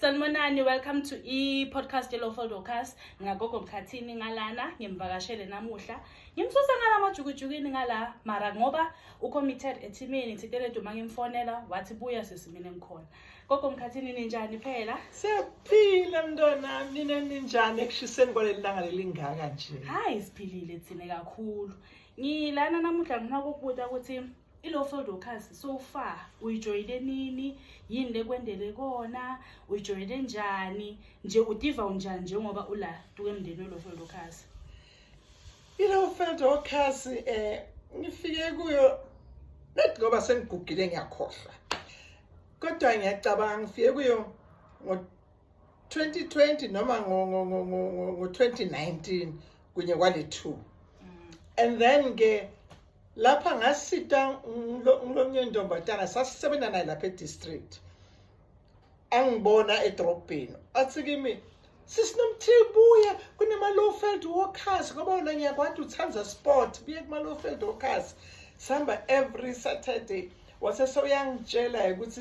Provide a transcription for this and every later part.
Sanibonani, welcome to i-podcast ye-Lowveld Walkers. Ngagogo Mkhathini ngalana, ngimvakashele namuhla. Ngimsuse ngala majukujukwini ngala, mara ngoba ucommitted ethimini, ngithintele Duma ngimfonela, wathi buya sisi mina ngikhona. Gogo Mkhathini ninjani phela? Siyaphila mntwana, nina ninjani ekushiseni kwaleli langa lelingaka nje? Hayi siphilile thina kakhulu. Ngilana namuhla ngifuna ukukubuza ukuthi i-Lowveld Walkers so far uyijoyine nini? Yini lekwendele kona? Uyijoyine njani? Nje utiva unjani njengoba ula tuke emndeni we-Lowveld Walkers? I-Lowveld Walkers ngifike kuyo not ngoba sengigugile ngiyakhohlwa. Kodwa ngiyacabanga ngifike kuyo ngo-2020 noma ngo-2019 kunye kwale 2. And then ke lapha ngasita ngilomnye intombazana sasisebenza naye lapha e-district. Angibona edrobheni athi kimi sisinomthi buya kunema-Lowveld Walkers ngoba wena ngiyakwati uthanda sport buye kuma-Lowveld Walkers sihamba every Saturday wase sewuyangitshela ukuthi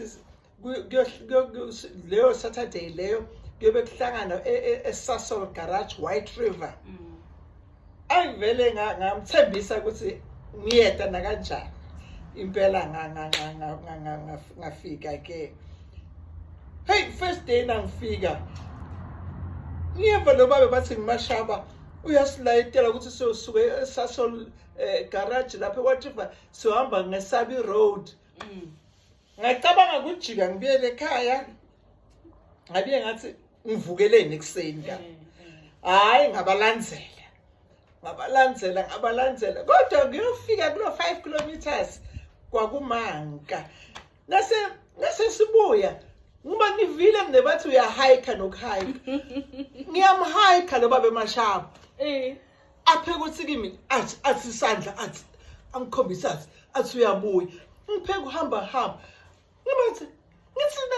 leyo Saturday leyo kuyobe kuhlangana eSasol Garage White River. Angivele ngamthembisa ukuthi ngiyeda nakanjani impela ngafika ke. Hey, first day nangifika ngiyeva lo babe bathi ngimashaba uyasilayitela ukuthi siyosuka eSasol garage lapha eWhite River siyohamba ngeSabi Road. Ngacabanga kujika ngibuyele ekhaya ngabuye ngathi ngivukeleni ekuseni ka. Hayi ngabalandzela. Ngabalandzela ngabalandzela kodwa ngiyofika kulo 5 kilometers kwakumanka. Nase nase sibuya ngoba ngivile mina bathi uyahike nokuhike. Ngiyamhike lo baba emashaba. Aphe ukuthi kimi athi athi isandla athi angikhombisa athi athi uyabuya. Ngiphe kuhamba hamba. Ngibathi ngithi na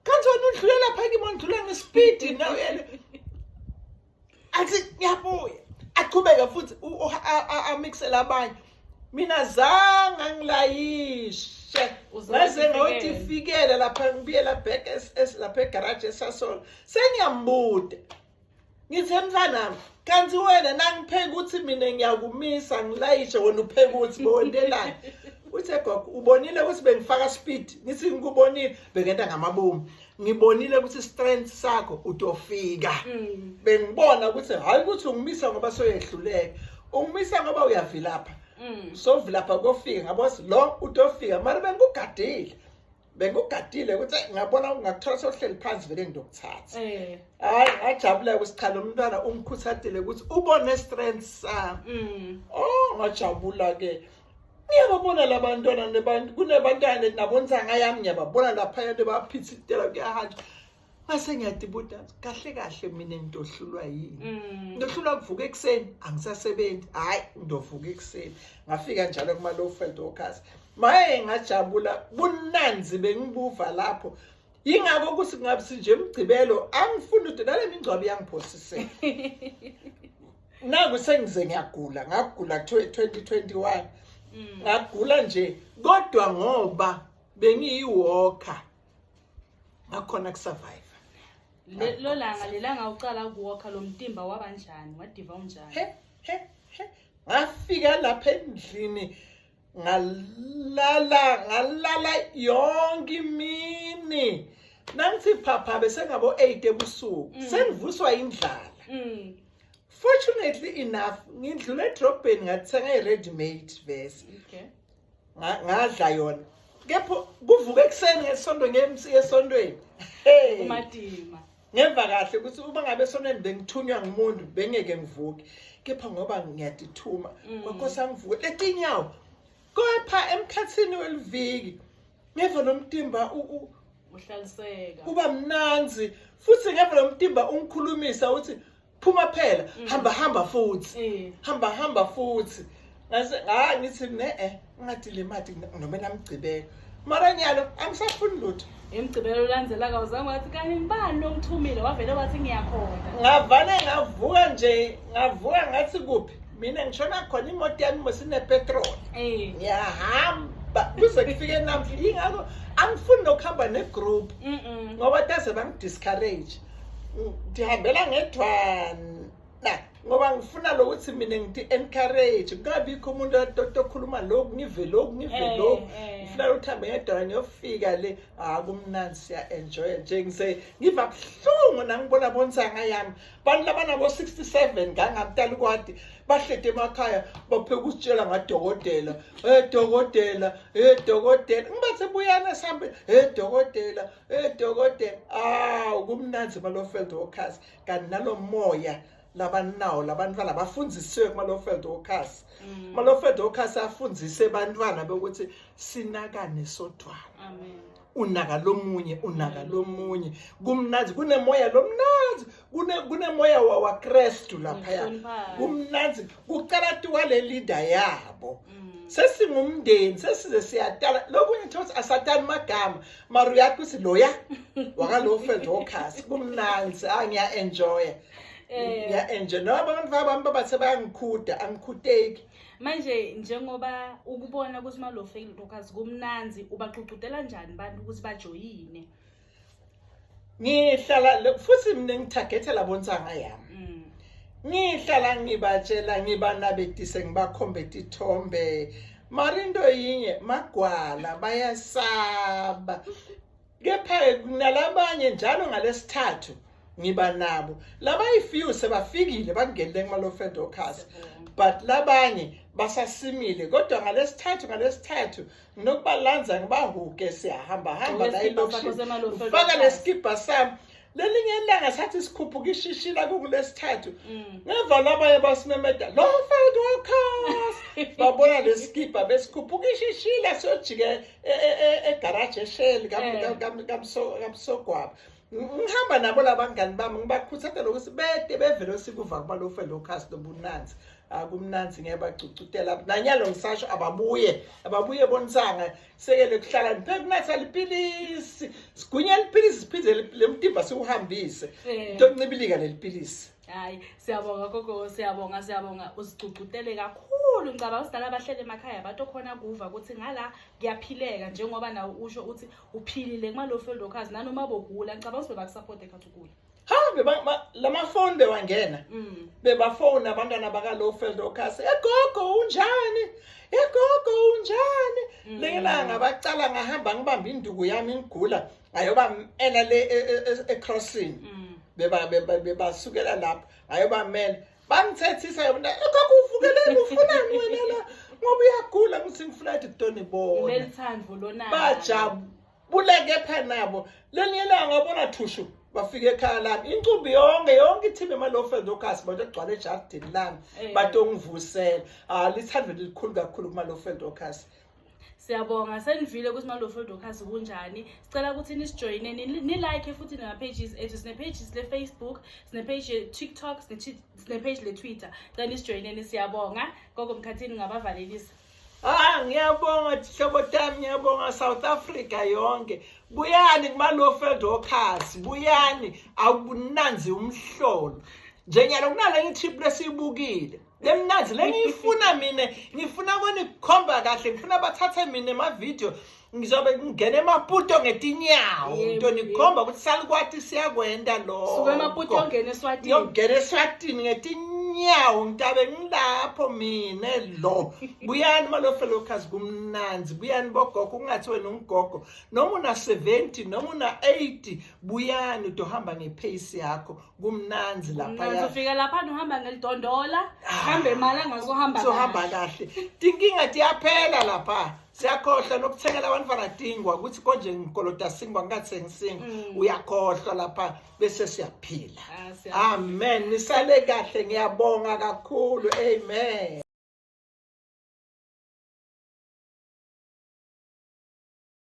kanti wena udlule lapha kimi undlula ngespeed nawe yena. Athi ngiyabuya. Aqhubeka futhi amixele abanye. Mina zange ngilayishe. Ngaze ngathi fikele lapha ngibuyela back lapha egarage eSasol. Sengiyambuda. Ngithe mntwanami kanti wena nangipheka ukuthi mina ngiyakumisa ngilayishe wena upheka ukuthi bowentelani. Uthe gogo ubonile ukuthi bengifaka speed ngithi ngikubonile bengenta ngamabomu. Ngibonile ukuthi strength sakho utofika. Bengibona ukuthi hayi ukuthi ungimisa ngoba soyehluleka. Ungimisa ngoba uyavilapha. So vilapha kofika ngabo lo utofika mara bengikugadile. Bengikugadile ukuthi ngabona ngakuthola sohleli phansi vele ngidokuthatha. Hayi ngajabula ukuthi cha lo mntwana ungikhuthathile ukuthi ubone strength sami. Oh ngajabula ke. Ngiyababona labantwana nebantu kunebantwana nabontsanga yami ngiyababona lapha baphithitela kuyahanjwa. Ngase ngiyadibuta kahle kahle mina ngidohlulwa yini? Ngidohlulwa kuvuka ekuseni angisasebenzi. Hayi ngidovuka ekuseni. Ngafika njalo kuma Lowveld Walkers. Maye ngajabula bunanzi bengibuva lapho. Yingakho ukuthi kungabe sinje emgcibelo angifuni ukuthi nale mingcwabo iyangiphosisela. Naku sengize ngiyagula, ngagula 2021. Ngagula nje kodwa ngoba bengiyiwalker ngakhona kusurvive. Lo langa lelanga uqala ukuwalker lo mtimba wabanjani? Wadiva unjani? He he he ngafika lapha endlini ngalala ngalala yonke imini. Nangithi phapha bese ngabo 8 ebusuku sengivuswa indlala. Fortunately enough ngidlule edrobheni ngathenga i-ready made vese. Ngadla yona. Kepha kuvuka ekuseni ngesonto ngemsi esontweni. Hey. Umadima. Ngeva kahle ukuthi uma ngabe esontweni bengithunywa ngumuntu bengeke ngivuke. Kepha ngoba ngiyadithuma kwakhosa ngivuke letinyawo. Kepha emkhathini weliviki ngeva lo mtimba uhlaliseka. Kuba mnanzi futhi ngeva lo mtimba ungikhulumisa uthi phuma phela hamba hamba futhi. Hamba hamba futhi. Ngase ngithi ne ngathi le mali noma namgcibelo. Mara nyalo angisafuni lutho. Emgcibelo ulandzela kawuzange wathi kani ngibani lo ngithumile wavele wathi ngiyakhona. Ngavane ngavuka nje ngavuka ngathi kuphi mina ngishona khona imoto yami mosine petrol. Ngiyahamba. Kuze kufike namhla ingakho angifuni nokuhamba negroup ngoba taze bangidiscourage. Ndihambela ngedwana ngoba ngifuna lokuthi mina ngithi encourage kungabikho umuntu otokhuluma lokhu ngive lokhu ngive eh, lokhu eh. ngifuna ukuthi hambe ngedwana ngiyofika le ah kumnandi siya enjoy nje ngise ngiva buhlungu nangibona bontsanga yami bantu labanabo 67 ngangamtalikwati bahlede emakhaya bapheka usitshela ngadokotela hey dokotela hey dokotela ngibathe buyana sihambe hey dokotela hey dokotela awu kumnandi malofeld workers kanti nalomoya labanawo labantwana bafundisiwe kuma-lowfield workers mm. ma-lowfield workers afundise bantwana bokuthi sinakane sodwana unaka lomunye unaka lomunye kumnanzi kunemoya lomnanzi kunemoya waKristu laphaya kumnanzi kucala tuwale leader yabo mm. Sesingumndeni sesize siyatala lokunye thothi asatani magama mara uyathi ukuthi loya wakalofield workers kumnanzi ah ngiya enjoy eh. ngiya enjoy noma abantu bami babathe bayangikhuda angikhuteki manje njengoba ukubona ukuthi ma-Lowfield Walkers kumnanzi ubagqugqutela njani abantu ukuthi bajoyine Ngihlala futhi mina ngithagethe labontsanga yami. Mm. Ngihlala ngibatshela ngibanabetise ngibakhombe tithombe. Mara into yinye magwala bayasaba. Kepha nalabanye njalo ngalesithathu ngiba nabo labayi-few sebafikile bangenile kuma-lowfield workers but labanye basasimile kodwa ngalesithathu ngalesithathu nginokubalanza ngibahuke siyahamba hamba la elokishini faka lesikibha sami lelinye ilanga sathi sikhuphuka ishishila kukulesithathu mm. ngeva labanye basimemeda lo field workers babona lesikibha besikhuphuka ishishila siyojike egaraji esheli kamsogwaba ngihamba nabo labangani bami ngibakhuthaza ukuthi bede bevele sikuva kubalofe locus lobunanzi akumnanzi ngeke bacucutela nanyalo ngisasho ababuye ababuye bonisanga sekele kuhlala ngipheke kunatha lipilisi sigunya lipilisi siphinde lemtimba siwuhambise eh. into ncibilika lelipilisi hayi siyabonga gogo siyabonga siyabonga uzicucutele kakhulu ngicabanga ukuthi nalaba bahlele emakhaya batokhona kuva ukuthi ngala kuyaphileka njengoba nawe usho ukuthi uphilile kuma-lowfield workers nanoma bogula ngicabanga ukuthi bebakusaphotha ekhathi ugula ha lamafoni bewangena mm. bebafona abantwana baka-lowfield workers egogo unjani egogo unjani mm. lengelanga bacala ngahamba ngibamba induku yami ngigula ngayobamela le e, e, e, ecrossing mm. bebasukela lapho ngayobamela bangithethisa yona egogo uvukeleni ufunani wena la ngoba uyagula ngithi ngifuna ukuthi kutonibona lelithando lona bajabule kepha nabo lelinye ilanga ngabona thushu bafika ekhaya lami incumbi yonke yonke ithimba emalofeld okhasi bantu egcwale ejardini lami eh. batongivusela ah lithando lelikhulu kakhulu kumalofeld okhasi Siyabonga senivile ukuthi Malofo Dorcas kunjani. Sicela ukuthi nisijoyine ni like futhi nama pages ethu. Sine pages le Facebook, sine page ye TikTok, sine page le Twitter. Cela nisijoyineni siyabonga. Gogo Mkhathini ngabavalelisa. Ah ngiyabonga tihlobo tami ngiyabonga South Africa yonke. Buyani kumalofeld Dorcas, buyani awunanzi umhlolo. Njenyalo kunale trip lesiyibukile. Lemnanzi lengiyifuna mina ngifuna konikhomba kahle ngifuna bathathe mina ema-video ngizobe ngingena emaputo ngetinyawo nto nikhomba ukuthi salikwati siyakwenda lokho Suka emaputo yongena eSwatini ngiyongena eSwatini ngetinyawo ngitabe ngilapho mina lo buyani malofelokazi kumnanzi buyani bogogo ungathi wena ungugogo noma una 70 noma una 80 buyani utohamba ngepace yakho kumnanzi lapha ufika lapha uhamba ngelidondola ah. hambe imali angazohamba sohamba kahle tinkinga tiyaphela lapha siyakhohlwa nokuthengela abantwana tingwa ukuthi konje ngikolota singwa ngingathengi singwa mm. uyakhohlwa lapha bese siyaphila ah, amen nisale kahle ngiyabonga kakhulu amen.